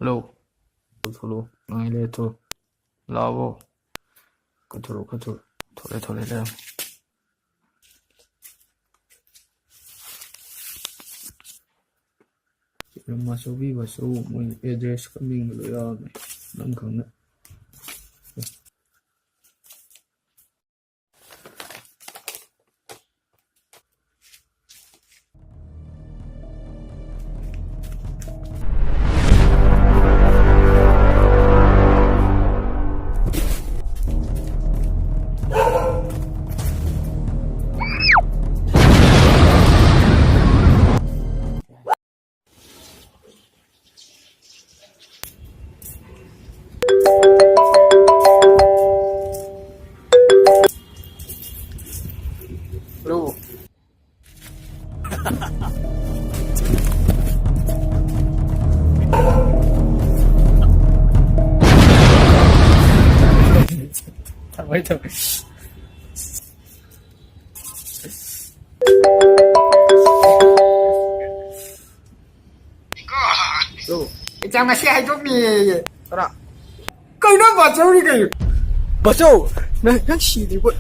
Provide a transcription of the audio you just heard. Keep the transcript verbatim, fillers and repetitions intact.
ꯊꯣꯛꯂꯛꯑꯣ, ꯊꯣꯛꯂꯛꯑꯣ, ꯉꯥꯏ ꯂꯩꯔꯦ, ꯊꯣꯛꯂꯛꯑꯣ, ꯂꯥꯛꯑꯣ, ꯀꯠꯊꯣꯔꯛꯑꯣ, ꯀꯠꯊꯣꯔꯛꯑꯣ, ꯊꯣꯛꯂꯛꯑꯦ, ꯊꯣꯛꯂꯛꯑꯦ, ꯂꯩꯔꯝꯃꯦ꯫ ꯔꯃꯥꯆꯧꯕꯤ ꯕꯥꯆꯧ ꯃꯣꯏ ꯑꯦꯗ꯭ꯔꯦꯁꯀ ꯃꯤꯡꯒ ꯂꯣꯏ ꯌꯥꯎꯔꯝꯃꯦ, ꯅꯪ ꯈꯪꯅ꯫ ꯍꯜꯂꯣ꯫ ꯊꯝꯃꯦ, ꯊꯝꯃꯦ꯫ ꯑꯦꯛꯖꯥꯝ ꯉꯁꯤ ꯍꯥꯏꯗꯣꯛꯅꯤꯌꯦ꯫ ꯀꯅꯥ? ꯀꯩꯅꯣ ꯕꯥꯆꯧꯔꯤ ꯀꯩꯅꯣ? ꯕꯥꯆꯧ, ꯅꯪ, ꯅꯪ ꯁꯤꯗ꯭ꯔꯤꯕꯣ?